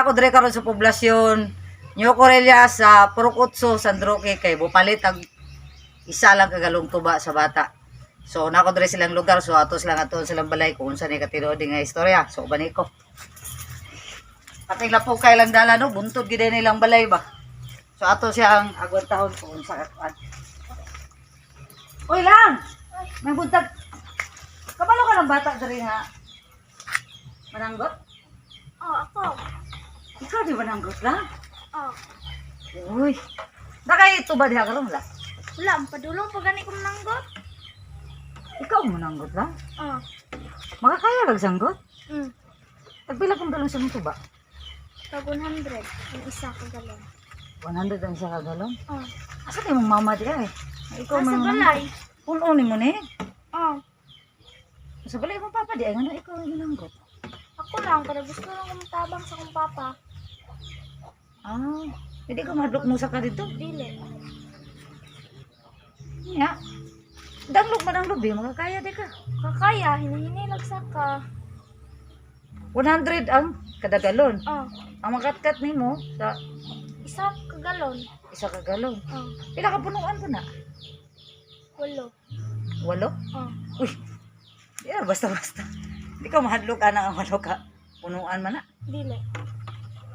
Nako dire karon sa poblasyon New Corella sa Purok Otso, San Roque, kay bupalit ang isa lang kagalong tuba sa bata. So nako dire silang lugar, so ato silang ato silang balay kung unsa ni katinuod nga istorya. So uban ko. Patay la po kay lang dala no, buntod gid nilang balay ba. So ato siya ang agwantahon kung unsa katuan. Oy lang. May buntag. Kabalo ka ng bata diri nga. Mananggot? Oh, ako. Ikaw di mananggot lang? Oh. Uy. Nakay ito ba diha karon la? Wala, ang padulong pa gani kong nanggot. Ikaw ang mananggot lang? Oh. Makakaya kag sanggot? Tagpila kong galon sa mong tuba? Tag 100 ang isa ka galon. 100 ang isa ka galon. Oh. Asa ni mong mama diha eh? Ikaw Nasa man balay. Puno ni mo ni. Oh. Sa balay mo papa di ay ngano ikaw ang mananggot. Ako lang, kada gusto lang kong tabang sa kong papa. Ah, hindi ka madlok mo sa ka dito. Dili. Nya. Danglog man ang lubi, makakaya di ka. Kakaya, hinahinilag sa ka. 100 ang kada galon. Oh. Ang makatkat nimo sa Isa ka galon. isa ka galon. Oh. Pila ka punuan ko na? Walo. Walo? Oh. Uy. Di na basta-basta. Di ka mahadlok ana ang walo ka punuan man na. Dili.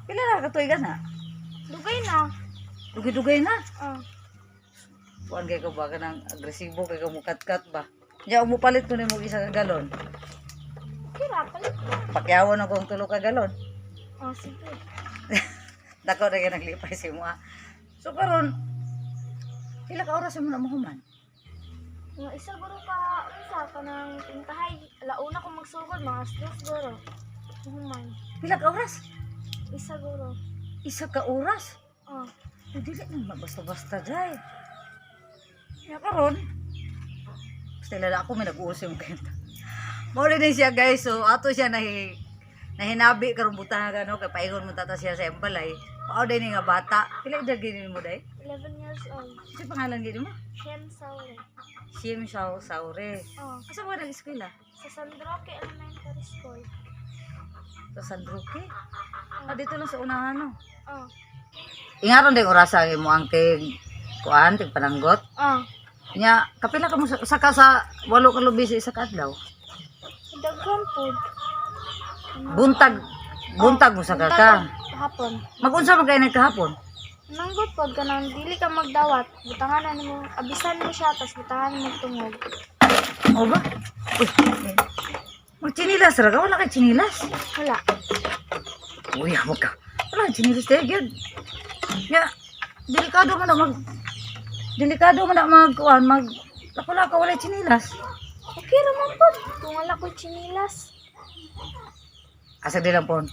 Pila na ka tuig na? Dugay na. Dugay-dugay na. Oh. Kuan kay ka ba kanang agresibo kay ka mukatkat ba? Nya umupalit ko nimo isa ka galon. Okay ra, palit na. Pakyawan ako ang tulo ka galon. Oh, sige. Dako na kay naglipay sa imo ah. So karon pila ka oras mo na mahuman? Nga isa guro ka, unsa ka nang tintahay. Alauna ko magsugod, mga alas dos guro. Human. Pila ka oras? Isa guro. Isa ka oras. Oh. Uy, dili na basta-basta dai. Ya karon. Basta ilala ako may nag-uusim kayo. Mao din siya, guys. So ato siya nahinabi karong butang ano kay paingon mo tata siya sa iyang balay. Mao din ni nga bata. Pila edad gini mo dai? 11 years old. Kasi pangalan gini mo? Shem Saure. Shim Shao Saure. Oh. Asa mo nag-eskwela? Sa San Roque Elementary School. Sa San Roque. Ah, dito lang sa unahan no. Oh. Ingaron din orasa mo ang tig kuan tig pananggot. Oh. Nya kapila ka mo sa ka sa walo ka lubi sa isa ka adlaw. Daghan pod. Buntag buntag mo sa ka ka. Hapon. Magunsa man kay nagkahapon? Nanggot pod kanang dili ka magdawat. Butangan na nimo, abisan mo siya tas butangan mo tungog. O ba? Uy. Magchinilas ra ka, wala kay chinilas. Wala. Uy, amo ka. Wala kay chinilas tayo gyud. Nya delikado man na mag delikado man na mag kuan mag lako-lako wala chinilas. Okay ra man pod. Kung wala ko'y chinilas. Asa di lang po.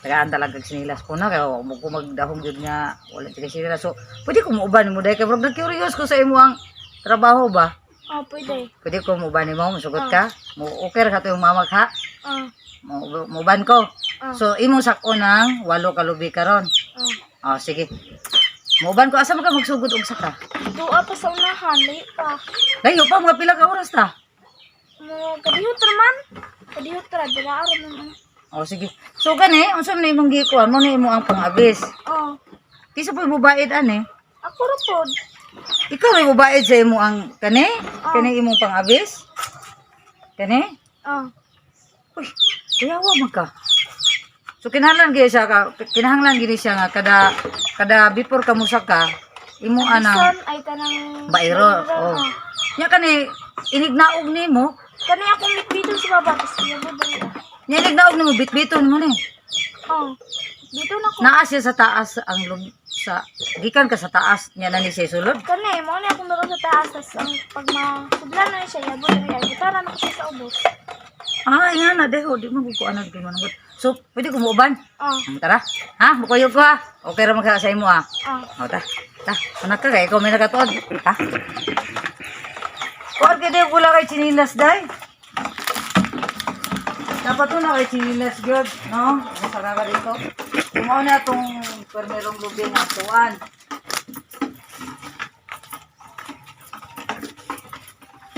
Tagaan talaga kag sinilas ko na kaya mo ko magdahom gyud nga wala jud kay sinilas. So pwede ko muuban nimo dahil kay murag na-curious ko sa imo ang trabaho ba. Oh, pwede. Pwede ko muuban nimo, musugot ka. Mo okay ra ka to yung mama ka. Oh. Mo muuban ko. Oh. So imong sak-o ng walo ka lubi karon. Oh. Oh, sige. Muuban ko asa man ka magsugod og saka? Tuwa pa sa unahan, layo pa. Layo pa mga pila ka oras ta. Mo kadihot ra man. Kadihot ra dira ra man. Oh, sige. So gani, unsa man imong gikuan mo ni imo ang pang-abis. Oh. Kisa po mubaid ani? Ako ra pod. Ikaw ray mubaid sa imo ang kani? Oh. Kani imong pang-abis? Kani? Oh. Uy, kuyawa man ka. So kinahanglan gyud siya ka, kinahanglan gyud siya nga kada kada before ka musaka, imo anang Bison ay kanang bairo. Oh. Nya kani inignaog nimo, Kani akong bitbiton sa baba tas iyabo diri. nya inignaog nimo bitbiton mo ni. Oh. Dito na ko. Naa siya sa taas ang lub, sa gikan ka sa taas nya na ni siya sulod. Kani mo ni akong meron sa taas tas ang pag masublan na siya yabo diri ay butaran ako siya sa ubos. Ah, nga na deho, di mo ko anad ko manungod. So, pwede ko muuban. Oh. Tara. Ha, mukuyog ko ha. Okay ra man ka sa imo ha. Oh. O, ta. Ta, anak ka kay ikaw may nakatuod. Ha? Kuan kay di wala kay chinilas day. Dapat na kay chinilas gyud, no? Masara ka dito. Tumaw na itong permerong lubi nga tuan.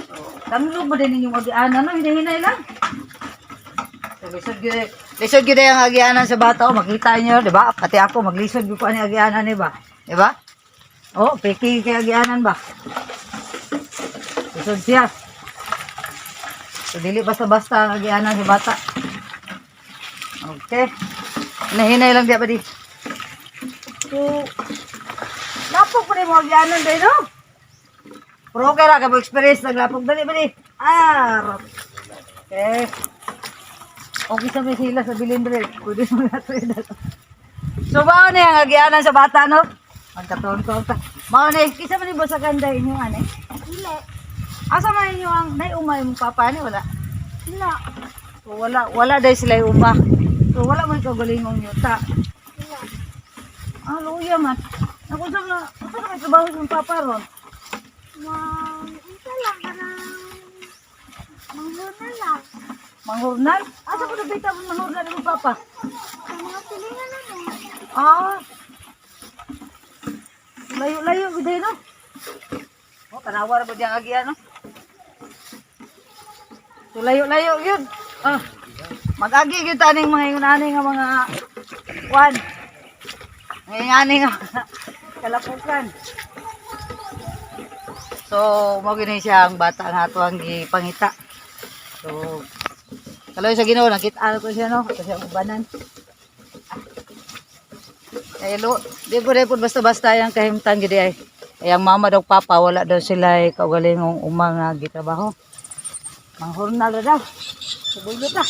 So, tanglog mo din ninyong agianan, no? Hinahinay lang. So, bisag gyud, Lisod gyud ang agianan sa bata oh, makita niyo, di ba? Pati ako maglisod gyud ko ani agianan ni ba? Di ba? Oh, piki kay agianan ba? Lisod siya. So, dili basta-basta ang agianan sa bata. Okay. Hinahinay lang diya ba di? So, lapok pa rin mo agianan dahil no? Pero okay ra ka mo experience naglapok dali ba di? Ah, okay. Okay sa may sila sa bilin dre. Pwede mo na to yun. So mao ni ang agianan sa bata no? Magkatuon-tuon ta. Mao ni kisa man ni basakan dai inyo ani. Dili. Asa man inyo ang nay uma imong papa ni wala. Wala. So, wala wala dai sila uma. So wala man kagalingong yuta. Wala. Ah, luya man. Ako sa na, unsa na kay trabaho sa imong papa ron? Mang, unsa lang kanang manghuna lang. Manghurnal? Asa ko nabita mo manghurnal imong papa? Sa mga silingan na mo. Ah. Layo-layo gud no. Oh, tanawa ra ba diyang agian no? So layo-layo gyud. Ah. Mag-agi gyud ta ning mga ingon nga mga kwan. Mga ingani nga mga kalapukan. So, mao gini siya ang bata nga ato ang gipangita. So, kaloy sa Ginoo nakita ko siya no, ato siya ubanan. Eh, lo, di ko rin po basta-basta yung kahimtang gidi ay. Ay, ang mama daw papa, wala daw sila ay kaugalingong uma nga gitrabaho. Manghurnal na daw. Subulot na.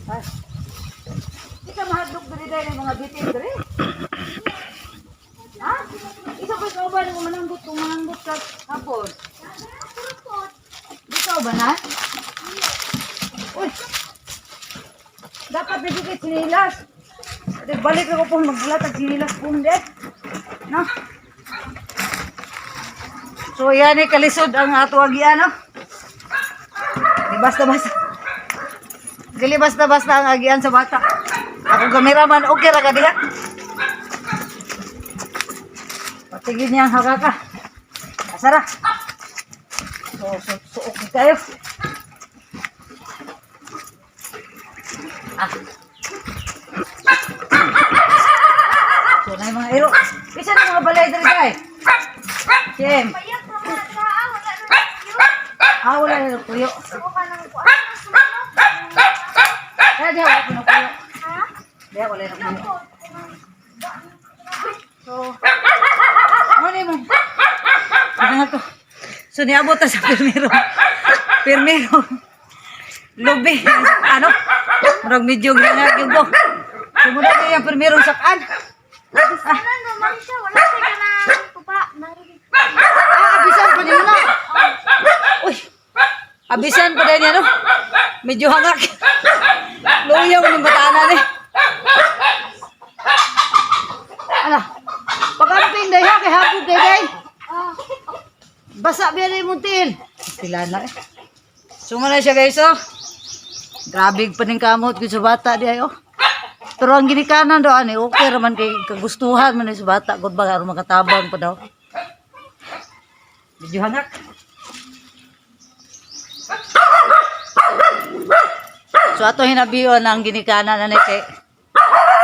Ay. Di ka mahadlok diri dahil ng mga bitin diri. Ha? Isa pa ikaw ba nung mananggot kung mananggot ka hapon? Di ka ba na? Uy! Dapat bibigay sinilas. Di, balik ako po magbulat ang sinilas po hindi. No? So yan eh, kalisod ang ato agian, no? Di basta-basta. Dili basta-basta ang agian sa bata. Ako kameraman, okay ra ka diha. Patigin niya ang hakaka. Asara. So okay tayo. Ah. So, na yung mga iro. Isa na mga balay diri kay. Sim. Payat ra mga tao, wala na yun. Ah, wala na kuyo. Ako ka nang kuan ang sumunod. Kaya diha wala ko na kuyo. Ha? Diha wala na kuyo. Ako. So, ano mo? Ano ko? So, niabot ta sa pirmero. Pirmero. Lubi. Ano? Murag medyo gina gyud ko. Sumuna niya ang pirmero sakan. Ano naman siya, wala siya kanang tupa. Ah, abisan pa niya na. Uy. Abisan pa din niya no. Medyo hangak. Luyaw ng batanan eh. Ala. Pagamping day ha kay habog kay day. Oh, Basa biya na yung muntil. Sila na eh. Suma na siya guys oh. Grabe pa ning kamot gyud sa bata di ay oh. Pero ang ginikanan daw ani okay ra man kay kagustuhan man ni sa bata gud ba aron makatabang pa daw. Medyo hangak. So ato hinabiyon ang ginikanan ani kay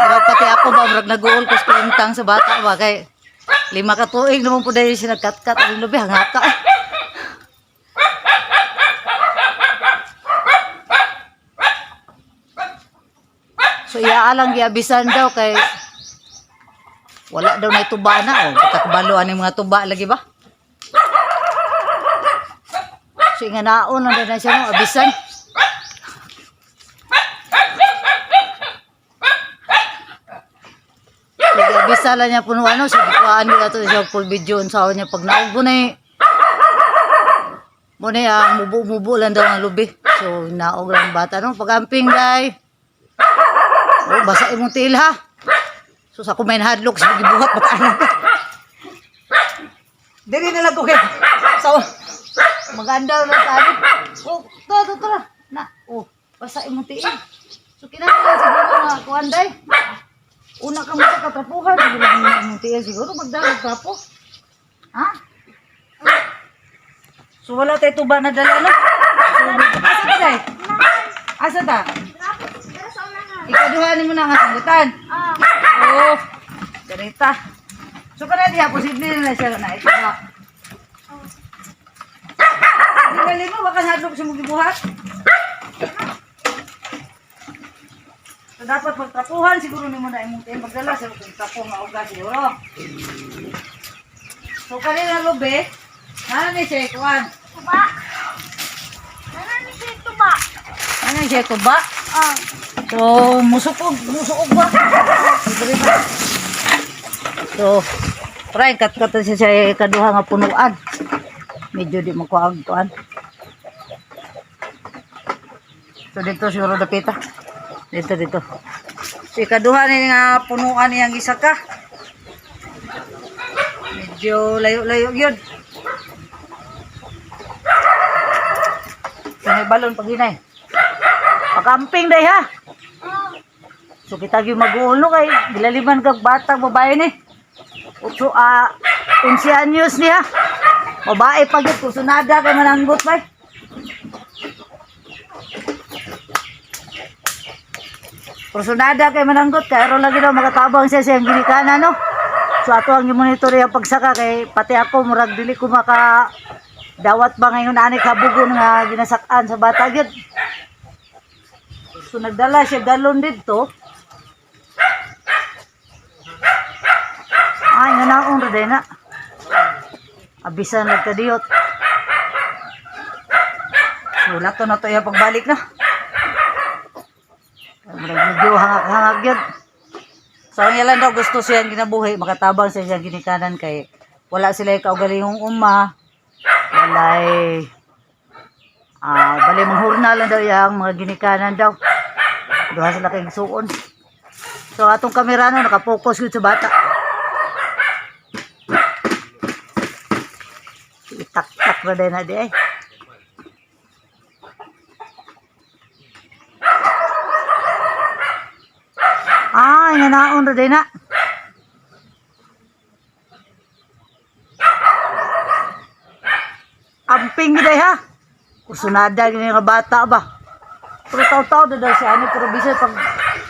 murag pati ako ba murag naguol ko sa kahimtang sa bata ba kay 5 ka tuig naman po dahil siya nagkatkat ang lubi hangaka. So iya lang giabisan daw kay wala daw na tuba na oh. Katakbalo ani mga tuba lagi ba? So inganaon lang daw na siya no abisan. So giabisan lang niya puno ano so gikuhaan nila to siya full video unsaon niya pag naubo na eh. Mo na ang mubo-mubo lang daw ang lubi. So naog lang ang bata no pagamping day. Oh, basa imong tiil ha. So sa kumain hadlok sa gibuhat bataan. Dili na lang ko kay. So maganda na tayo. Oh, to to to. Na, oh, basa imong tiil. So kinahanglan siguro nga kuan day. Una ka mo sa katrapuhan, siguro nga imong tiil siguro magdalag trapo. Ha? So wala tayo tuba na dala, no? So, asa ta, day? Asa ta? Grabe, pero sa unahan. Ikaduha ni mo na nga sanggutan. Ah, Oh, ganita. So kana diha posible na siya na ito ba. Di bali mo baka hadlok sa mong gibuhat. So dapat pagtrapuhan siguro nimo na imong tiyan pagdala sa kung trapo nga uga siguro. So kanina lubi, nana ni siya kuan. Tuba. Ano ni siya tuba? Nana ni siya tuba. Ah, So musukog, musukog ba? Diri ba? So, try kat-kat siya sa kaduha nga punuan. Medyo di makuag kuan. So dito siguro dapita. Dito dito. So ikaduha ni nga punuan niyang isa ka. Medyo layo-layo yun. So may balon pag hinay. Pakamping day ha. ah, So kita gyud mag-uol no kay gilaliman kag batang babae ni. Otso a 11 anyos niya. Babae pa gyud kusunada kay mananggot bay. Kursunada kay mananggot kay aron lagi daw makatabang siya sa iyang ginikanan no. So ato ang monitor ang pagsaka kay pati ako murag dili ko maka dawat ba ngayon ani kabugon nga ginasak-an sa bata gyud. So nagdala siya galon dito. Ay, nga naon ra na. Abisan nagkadiyot. So lato na to iya pagbalik na. Murag medyo hangag-hangag yun. So ang ilan daw gusto siyang ginabuhi, makatabang siya siyang ginikanan kay wala sila yung kaugalingong uma. Walay bali manghurna lang daw yang mga ginikanan daw. Duha sila kay suon. So atong kamera no nakapokus gyud sa bata. Itak-tak ra din na di ay. Ay, nanaon ra din na. Amping gid ay ha. Kusunada gid nga bata ba. Pero taon-taon na daw siya ano, pero bisan pag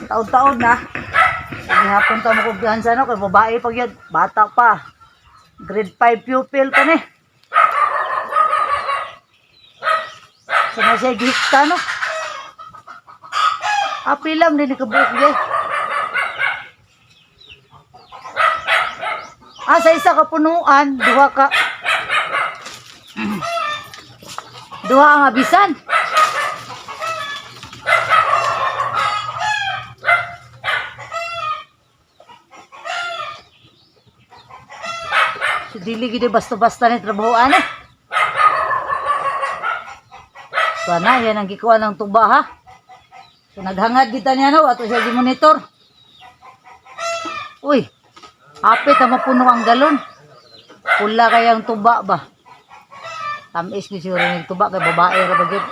taon-taon na. Gihapon ta mo kumpiyansa no kay babae pag yan, bata pa. Grade 5 pupil pa ni. So na siya gihikta no. Apilam din ni kabuok gyud. Ah, sa isa ka punuan, duha ka. Duha ang abisan. So, dili gid basta-basta ni trabahoan eh. So ana, yan ang gikuha ng tuba ha. So naghangad kita niya no, ato siya monitor. Uy, hapit na mapuno ang galon. Pula kayang tuba ba? Tamis ni siguro ng tuba kay babae ra ba gyud.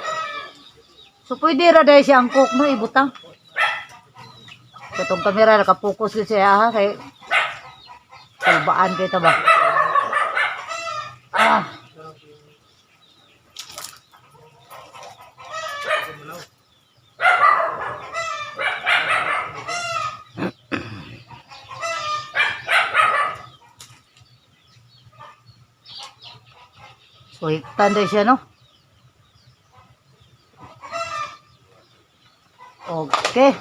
So pwede ra dahil siya ang cook no ibutang. Katong kamera nakapokus gyud siya ha kay kulbaan kay ta ba. Ah. So hiktan daw siya no. Okay.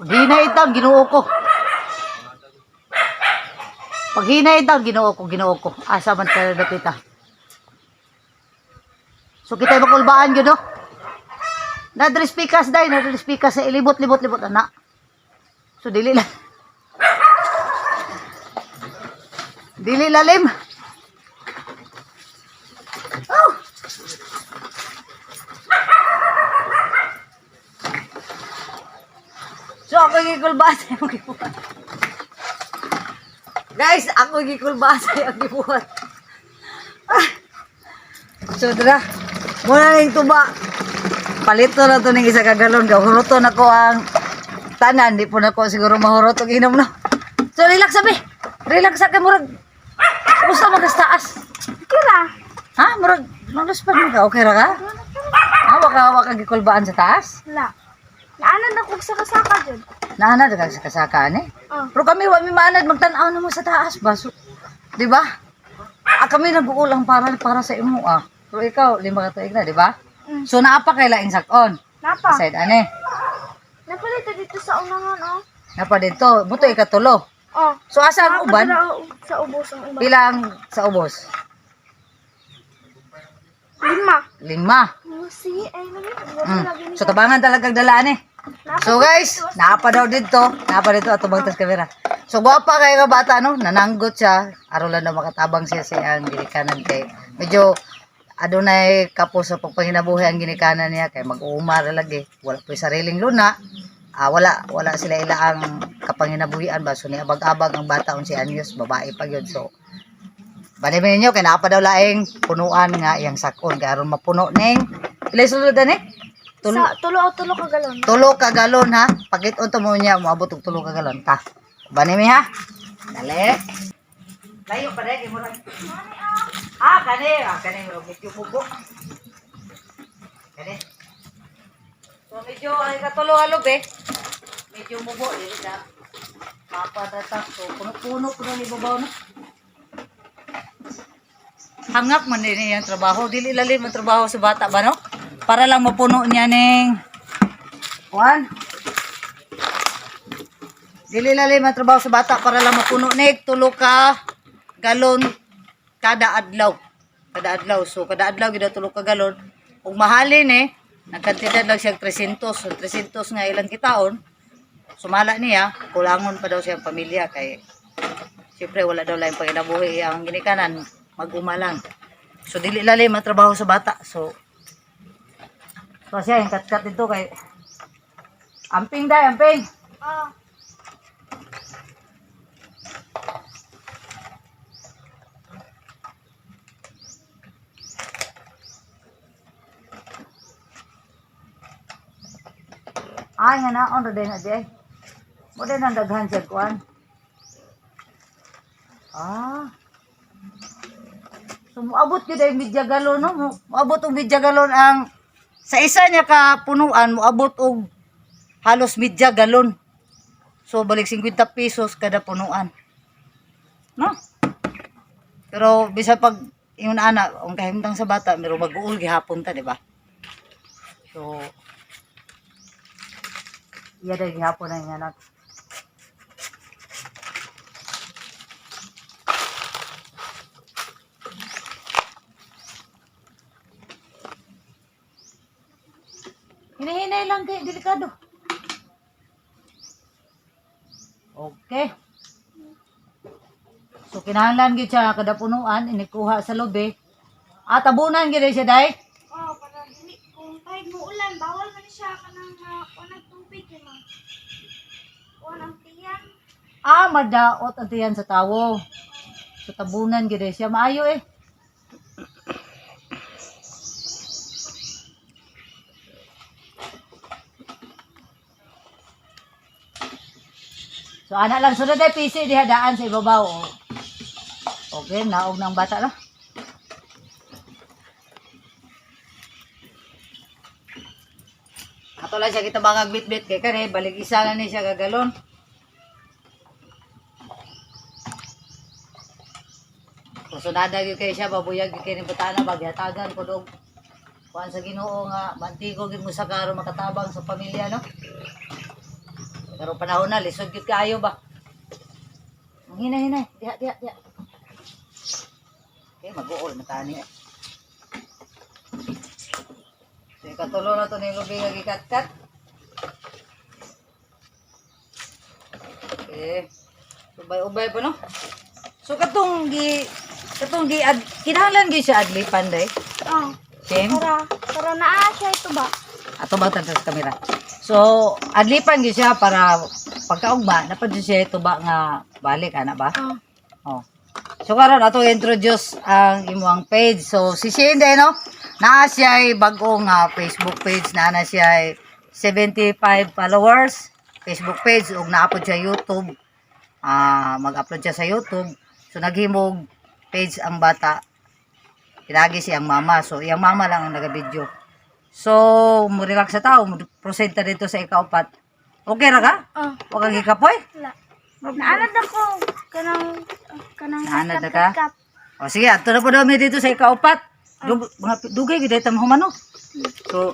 Paghina itang Ginoo ko. Paghina itang Ginoo ko, Ginoo ko. Asa man ka dapita. So kita makulbaan gyud no. Nadres pikas day, nadres pikas sa ilibot libot libot ana. So dili lang. Dili lalim. Oh. So ako gikulbaan sa imong gibuhat. Guys, ako gikulbaan sa imong gibuhat. Ah. So tara, muna na yung tuba. Palito na to ning isa ka galon. Gahuroto na ko ang tanan. Di po na ko siguro mahurot og inom, no. So relax sabi. Relax sa kay murag. Gusto mo kas taas. Kira. Ha? Murag maluspan mo ka. Okay ra ka? Ha, waka waka gikulbaan sa taas. La. Naanad ako sa kasaka jud. Naanad ka sa kasaka ani. Oh. Pero kami wa mi maanad magtan-aw na mo sa taas ba. So, di ba? Ah, kami nag-uulang para para sa imo ah. Pero ikaw 5 ka tuig na, di ba? Mm. So naa pa kay laing sakon. Napa. Side ani. Napalito dito sa unahan oh. Napa dito, buto ikatulo. Oh. So asa ang uban? Napadala sa ubos ang uban. Pila ang sa ubos? 5. 5. Oh, sige, ay lagi. Lagi So tabangan talaga dalaan eh. Napa. So guys, naapa daw dito. Naapa dito ato bagtas kamera. So gwapa kay ka bata no, nananggot siya. Aron lang daw makatabang siya sa iyang ginikanan kay medyo adunay kapos sa pagpanginabuhi ang ginikanan niya kay mag-uuma ra lagi. Wala po sariling luna. Ah, wala wala sila ila ang kapanginabuhian ba, so niabag-abag ang bata 11 anyos, babae pa gyud. So bali man ninyo kay naa pa daw laing punuan nga iyang sakon kay aron mapuno ning pila sulod ani? Tulo. Sa tulo o 3 ka galon. 3 ka galon ha. Pakit unta mo niya moabot og 3 ka galon ta. Bani mi ha. Dali. Layo pa dai mo. Ah, kani, ah kani mo medyo bugo. Kani. So medyo ay katulo halob eh. Medyo mubo dili na. Mapadata so puno-puno puno ni babaw no. Hangak man din iyang trabaho. Dili lalim ang trabaho sa bata ba no? Para lang mapuno niya ning Juan. Dili lalim ang trabaho sa bata para lang mapuno nig 3 ka galon kada adlaw. Kada adlaw. So kada adlaw gid 3 ka galon. Ug mahalin eh, nagkantidad lang siya 300. So 300 nga ilang kitaon. Sumala niya, kulangon pa daw siyang pamilya kay siyempre wala daw lang panginabuhi ang ginikanan, mag-uma lang. So dili lalim ang trabaho sa bata. So so siya yung katkat dito kay amping dai, amping. Oh. Ay, nga naon ra din na di ay. Mo din ang daghan siya kuan. Ah. So moabot gyud ay media galon no. Moabot og media galon ang sa isa niya ka punuan moabot og halos media galon. So balik 50 pesos kada punuan. No? Pero bisa pag ingon ana, ang kahimtang sa bata, pero mag-uul gihapon ta, di ba? So iya dahil gihapon na yung anak. Hinahinay lang kay delikado. Okay. So kinahanglan gyud siya kada punuan inikuha sa lobe. Ah, tabunan gyud siya dai. Oh, para dili kung kahit mo ulan, bawal man siya kanang unang tubig kay ma. Unang tiyan. Ah, madaot ang tiyan sa tawo. So tabunan gyud siya maayo eh. So ana lang sunod ay PC diha daan sa ibabaw. Oh. Okay, naog ng bata lang. Ato lang siya kita bangag bit-bit kay kani balik isa na ni siya gagalon. Kusunada gyud kay siya babuyag gyud kay ni butana bagyatagan ko dog. Kuan sa Ginoo nga mantigo gyud mo sa karon makatabang sa pamilya no. Pero panahon na lisod gyud kaayo ba. Ang hinay-hinay, diha diha diha. Okay, mag-uol na tani eh. So, ikatulo na to ni Lubi nga gikat-kat. Okay. Ubay-ubay pa no. So katong gi ad, kinahanglan gyud siya adlipan day. Oh, Same. para para naa siya ito ba? Ato ba sa kamera. So adlipan gyud siya para pagkaugma napad jud siya tuba nga balik ana ba? Oh. Oh. So karon ato introduce ang imong page. So si Shane day no. Naa siya bagong Facebook page, naa na siya 75 followers Facebook page ug naa-upload siya YouTube. Mag-upload siya sa YouTube. So naghimog page ang bata. Pinagi siyang mama. So iyang mama lang ang naga-video. So, mo relax sa tao, mo proceed ta dito sa ikaupat. Okay ra ka? Oh, Wa kang gikapoy? wala. Naanad ako. Kanang, kanang Naanad na ka? kat-kat. O sige, ato na po dami dito sa ikaupat. Mga dugay gid ta mahumano. So,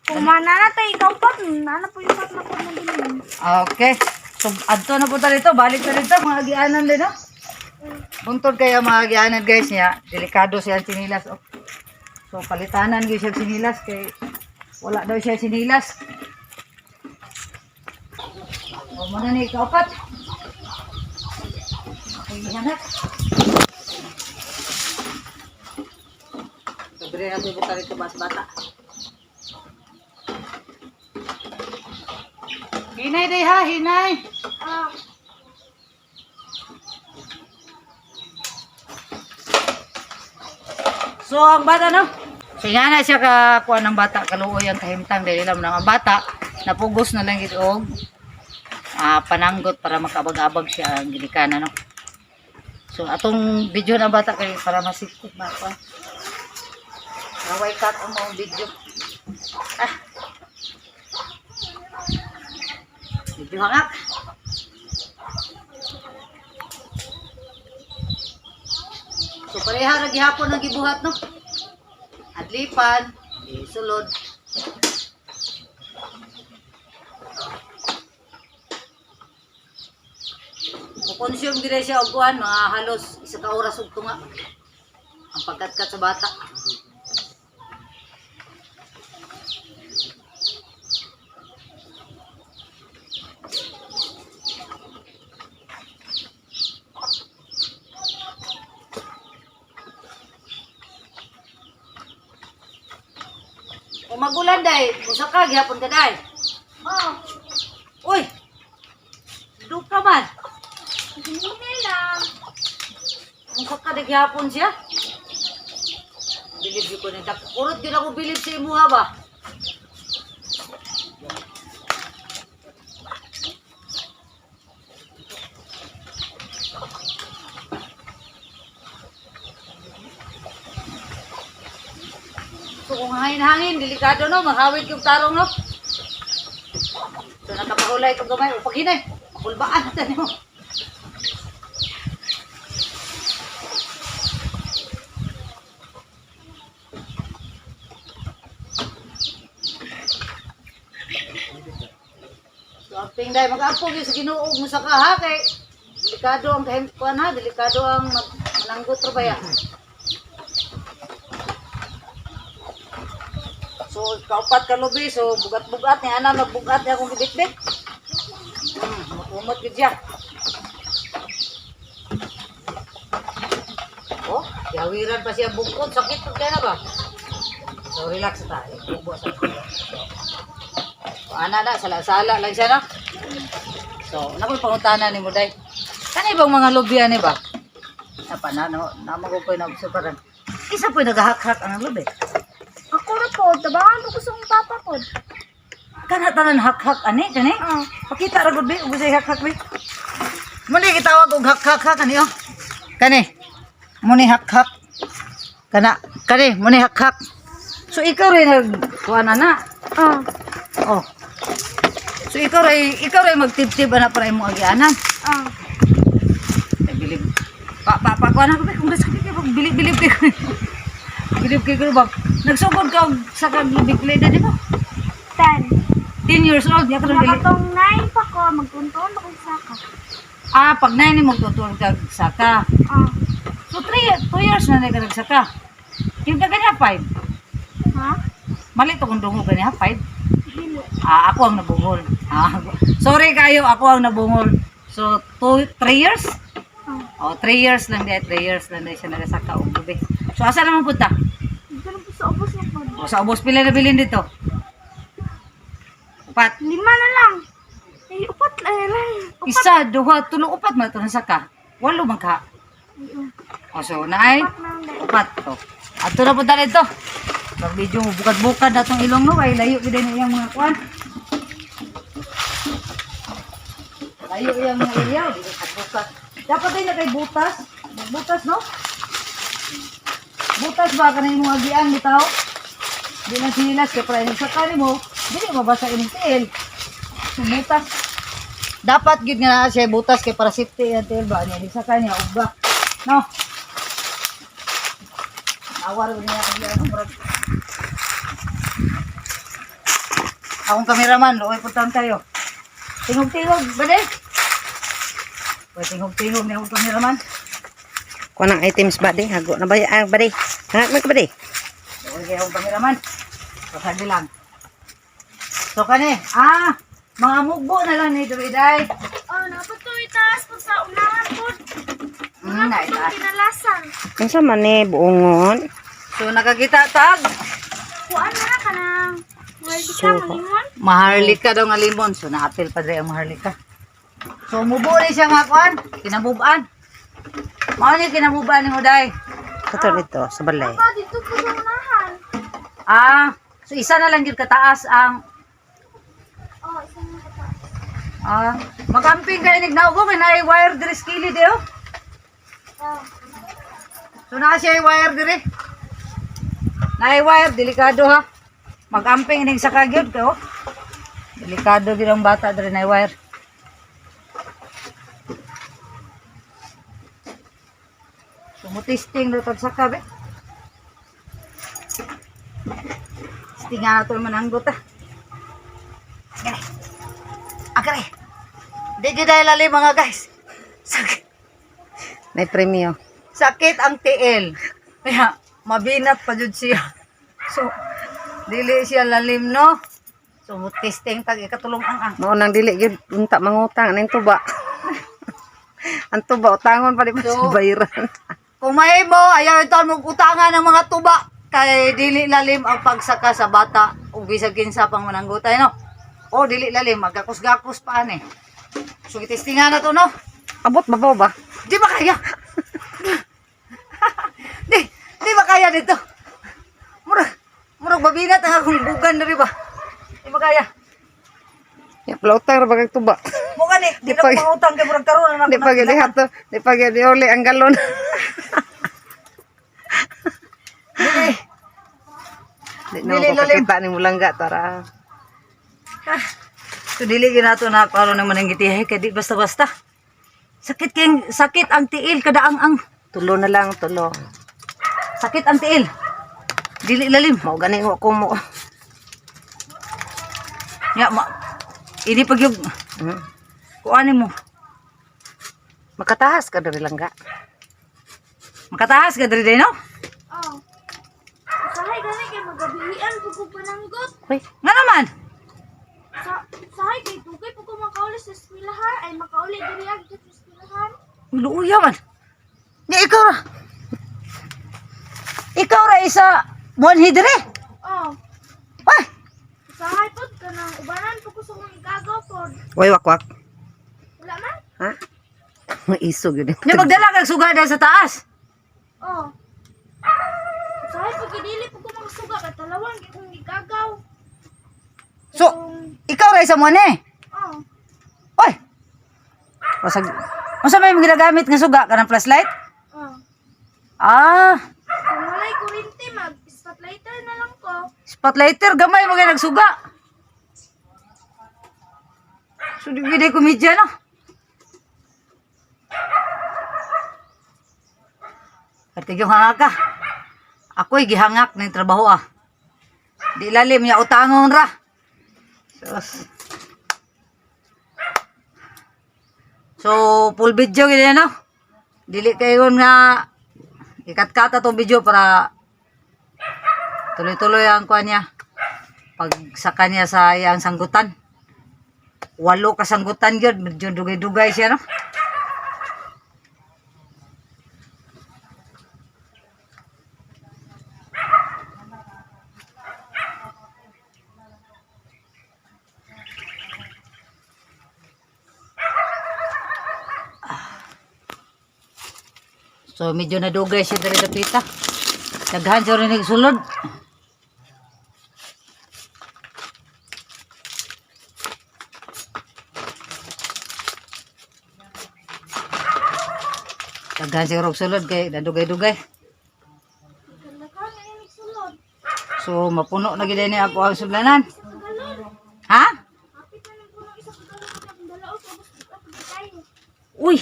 Kung manana tayo ikaw pat, nana po yung pat na po na din. okay. So, adto na po ta dito, balik ta dito, mga agianan din, no? Buntod kayo mga agianan, guys, niya. Delikado siya ang sinilas. Oh. So, palitanan gyud siya sinilas kay wala daw siya sinilas. O, muna ni ikaupat. Okay, anak. Sabi natin buka rito mas bata. Hinay day ha, hinay. Ah, So ang bata no? So nga na siya ka kuan ng bata kaluoy ang kahimtang dahil alam na ang bata napugos na lang gid og pananggot para makaabag-abag siya ang ginikanan no. So atong video ng bata kay para masikot ba pa. Naway cut ang mga video. Ah. Video hangak. So pareha ra gihapon ang gibuhat no. Adlipan, di sulod. Mo-consume gid siya og kuan mga halos isa ka oras og tunga ang pagkatkat sa bata. Kung magulan day, usa ka gihapon ka day. oh, Uy. Duka man. hinay lang. Musa ka di gihapon siya. Bilib gyud ko ni tak. Urot gyud ako bilib sa imuha ba. So kung hangin-hangin, delikado no, maghawid yung tarong no. So nakapahulay itong gamay, o paghinay, kulbaan natin mo. So ang pingday, mag-ampog yung sa Ginoo mo sa kaha kay delikado ang kahim kuan ha, delikado ang mananggot ra baya. So kaupat ka lubi, so bugat-bugat ni ana magbugat ni akong gibitbit. Umot gid siya. Oh, yawiran pa siya bukod, sakit pag kaya na ba? So relax tayo. Ubo sa. So, ana na, sala-sala lang siya no. So, nakoy pangutana ni mo day. Kani bang mga lobby ani ba? Napa na no, namo ko koy naobserbaran. Isa po'y nagahak-hak ang lobby. Ako ra po, tabangan po ko sa akong papa po. Kana tanan hak-hak ani kani? Ah, Pakita ra gud bi ug say hak-hak bi. Muni gitawag og hak-hak ha kani oh. Kani. Muni hak-hak. Kana kani muni hak-hak. So ikaw rin nag kuan ana. ah, Oh. So ikaw ray magtibtib ana para imong agianan. ah. Ay, bilib. Pa pa pa kuan ako kung gusto kay bilib bilib kay. Bilib kay ko ba. Nagsugod ka og sa kag bigla di mo. 10. 10 years old ya karon dili. Nakatong 9 pa ko, magtunton ako sa saka. Ah, pag 9 ni magtutuon ka saka. Ah, So 3 2 years na na ka nagsaka. Yung ka kanya 5. ha? Mali to kung dungo kanya 5. Dili. Ah, ako ang nabungol. Ah, sorry kayo, ako ang nabungol. So 2 3 years? Ah, Oh, 3 years lang di, 3 years lang di siya nagasaka og gabi. So asa naman punta? dito na po sa ubos na po. O sa ubos pila na bilin dito? Upat. Lima na lang. Ay, upat lang lang. Upat. Isa, duha, tulo, upat man ito nasaka. Walo man ka. Ay, oh. O so, naay. Upat na lang. Upat to. Ato na punta dito. Pag medyo bukad-bukad na tong ilong no, kay layo gid na iyang mga kuan. Layo iyang mga area, di bukad-bukad. Dapat din na kay butas. Butas no? Butas ba kanang imong agian bitaw? Di lang sinilas kay para ining sakali mo, dili mabasa ining tiil. So, butas. Dapat gid nga naa siya butas kay para safety ang tiil ba niya sa kanya uga. No. Awar niya kay ano murag. Akong kameraman, luoy puntan tayo. Tingog-tingog, bade. Uy, tingog-tingog ni akong kameraman. Kuha ng items ba di? Hago na ba? Ah, ba di? Hangak na ka ba di? Luoy kay akong kameraman. Pasagi lang. So kani, mga mugbo na lang ni Druiday. Oh, dapat to itaas pag sa unahan po. Mm, na Itong kinalasan. Unsa man ni buongon? So nakakita tag. Kuan na ka ng maharlika, Suka. malimon. Maharlika daw nga limon. So naapil pa diri ang maharlika. So mubo ni siya nga kuan, kinamubaan. Mao ni kinamubaan ni Uday. Kato dito sa balay. Pa, dito po sa unahan. Ah, so isa na lang gyud kataas ang Oh, isa na kataas. Magamping kay nignaw kay naay wire diri sa kilid eh, oh. Oh. So naa siya wire diri. Naay wire, delikado ha. Magamping ning saka gyud kay oh. Delikado gyud ang bata diri naay wire. Sumutisting daw tag saka be. Testingan na to mananggot ah. Agre. Agre. Di gyud ay lalim mga guys. Sakit. May premyo. Sakit ang tiil. Kaya, mabinat pa jud siya. So, dili siya lalim, no? So, testing tag ikatulong ang. Mao nang dili gyud unta mangutang aning tuba. Ang tuba utangon pa di pa So, sa bayran. Kung mahimo, ayaw ito mong utangan ng mga tuba. Kay dili lalim ang pagsaka sa bata o bisag kinsa pang mananggutay, no? O, dili lalim, magkakos-gakos pa ani. So, itestingan na to, no? Abot babaw ba? Di ba kaya? Di ba kaya dito? Murag, murag babinat ang akong bugan na ba? Di ba kaya? Ya pala utang ra ba kag tuba. Mukha ni, di Di na pa- ko mangutang kay murag karon na Di pa gyud hato, di pa gyud uli ang galon. Dili. Di na Dili, ko lalim. kakita ni mulangga tara. So dili ginato na karon naman ang gitihay kay di basta-basta. Sakit king sakit ang tiil kada ang Tulo na lang tulo. sakit ang tiil. Dili lalim. Mao gani ko mo. Ya ma ini pag yung kuanin mo. Makatahas ka diri langga. Makatahas ka diri no? Oh. Usahay gani kay magabihian pug ko pananggot. Hoy, Nga naman. Sa usahay kay dugay pug ko makauli sa eskwelahan ay makauli diri agad sa eskwelahan. Luuya man. Ni ikaw ra. Ikaw ra isa buwan diri. Oh. Ay, Usahay pod kanang ubanan pug ko sa akong igagaw pod. Uy, wakwak. Wala man. Ha? Maisog yun. nya magdala kag sugada sa taas. Oh. Usahay pug dili pug ko magsuga kay talawan kay kong igagaw. So, ikaw ra isa mo ni. Oh. Oy. Wasag. Unsa may ginagamit nga suga kanang flashlight? Oh. Ah, Kung walay kuryente mag spotlighter na lang ko. spotlighter gamay mo kay nagsuga. So di gid komedya no. Katig yung hangak ka. Ako'y gihangak ng trabaho ah. Di lalim niya utangon ra. Sus. So, full video gid no. Dili kayo nga ikat-kat atong video para tuloy-tuloy ang kuan niya. Pag sa kanya sa iyang sanggutan. Walo ka sanggutan gyud, medyo dugay-dugay siya no. So medyo nadugay siya diri dapita. Daghan siya rin sulod. Daghan siguro og sulod kay nadugay-dugay. Daghan na yung sulod. So mapuno na gid ni ako ang sudlanan. Isa ka galon. Ha? Hapit na ng puno isa ka galon. Akong dalaos ubos ako tayo. Uy.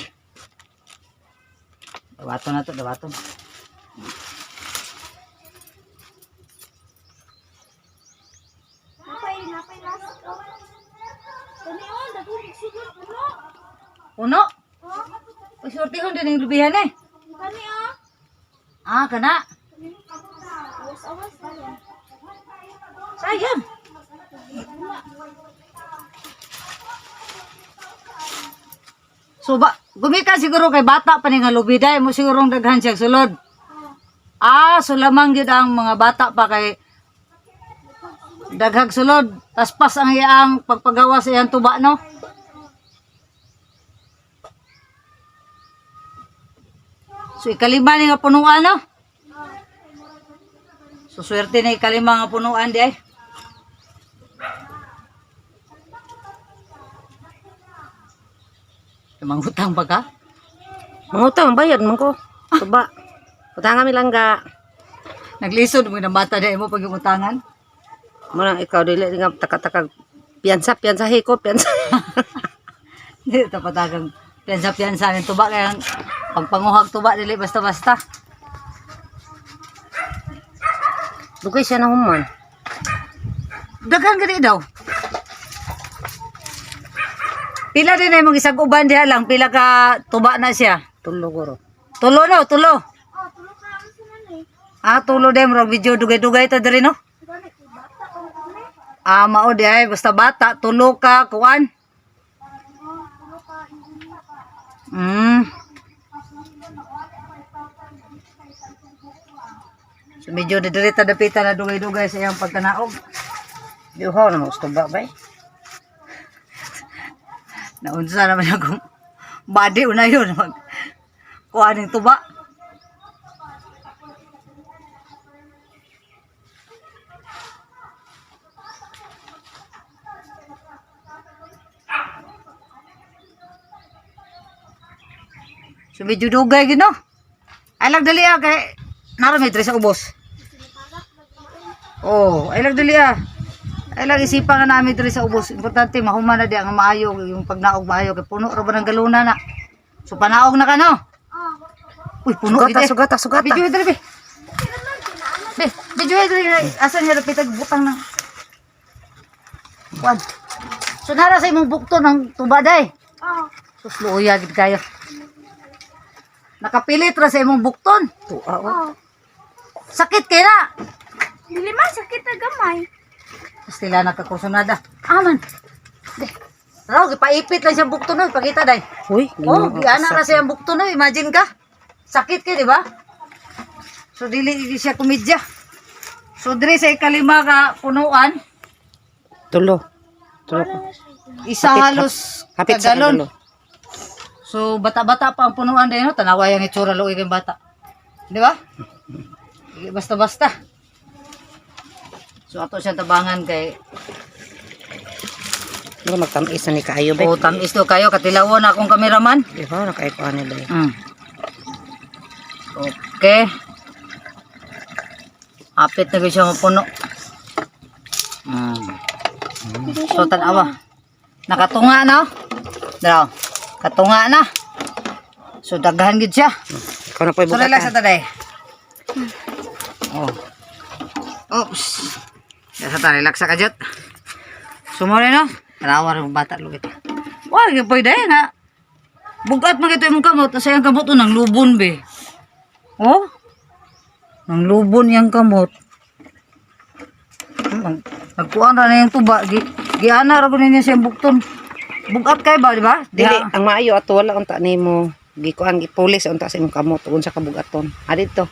Dawaton na to, dawaton. Napay napay last oh. Kani oh, daghan og sulod puno. Puno. Oh. Uy, sortihon din yung lubihan eh. Kani oh. Ah, kana. Awas-awas na yan. Sayang. So ba, gumika siguro kay bata pa ni nga lubiday mo sigurong daghan siya sulod. Ah, so lamang gyud ang mga bata pa kay daghag sulod. Taspas ang iyang pagpagawa sa iyang tuba, no? So ikalima ni nga punuan, no? So swerte na ikalima nga punuan di ay. Mangutang ba ka? Mangutang bayad man ko. Tuba. Utangan mi langga. Naglisod mo na bata di mo pag yung utangan. Mo nang ikaw dili nga taka-taka piyansa piyansa hiko piyansa. Hindi tapatagang piyansa-piyansa ng tuba kaya ang pagpanguhag tuba dili basta-basta. Dugay siya na human. Daghan gani daw. Pila din ay mong isang uban diha lang, pila ka tuba na siya. Tulo guro. Tulo no, tulo. Oh, tulo ka ang sunan eh. Ah, tulo din, murag medyo dugay-dugay ta diri no. Gani kay bata ko kani. Ah, mao di ay basta bata, tulo ka kuan. Oh, tulo ka. So medyo diri ta dapita na dugay-dugay sa iyang pagkanaog. Diuhaw na mo tuba bay. Naunsa naman akong body una yun. Mag, kuha ng tuba. So medyo dugay gino. Ay lang dali ah kay naroon may sa ubos. Oh, ay lang dali ah. Ay lang isipan nga namin diri sa ubos. Importante mahuman na di ang maayo yung pagnaog maayo kay puno ra ba ng galuna na. So panaog na ka no. Oh, Uy, puno Sugata gid eh. sugata sugata. Video diri be. Be, video diri asa niya rapit ag butang na. Kuan. So nara sa imong bukto ng tubaday. oh. Sus luoya gid kayo. Nakapilit ra sa imong bukton. Tuwa oh. Oh. Sakit kay na. Dili man sakit na gamay. Pastila nakakursunada. Aman. De. Raw, gipaipit lang siyang bukto no, ipakita day. Uy, Oh, Ginoo, giana ra sakit. siyang bukto no, imagine ka. Sakit kay, di ba? So dili di siya komedya. So diri sa ikalima ka punuan, Tulo. Tulo. isa Hapit, halos Hapit sa kagalon. kagalo. So bata-bata pa ang punuan din no, tanawa yang itsura luoy kay bata. Di ba? Dili basta-basta. So ato siyang tabangan kay Mura magtamis na ni kaayo bay. O tamis to kayo katilawon na akong kameraman. Diuhaw na kaayo ko ani bay. Okay. Apit na gyud siya mapuno. So tanawa. Nakatunga na. oh. Daraw. Katunga na. So daghan gyud siya. Ikaw na po'y So relax bugatan. na taday. Oh. Oops. Nasa ta relax sa kajot. Sumuri no. Tanawa ra bata lugit. Wa gyud pwede nga. Bugat man gito imong kamot, sa iyang kamot oh, nang lubon be. Oh. Nang lubon iyang kamot. Nagkuan ra na yung tuba, gi giana ra gud niya siyang bukton. Bugat kay ba, di ba? Dili Diha. ang maayo ato wala unta nimo gikuan gipulis unta sa imong kamot unsa ka bugaton. Ah dito.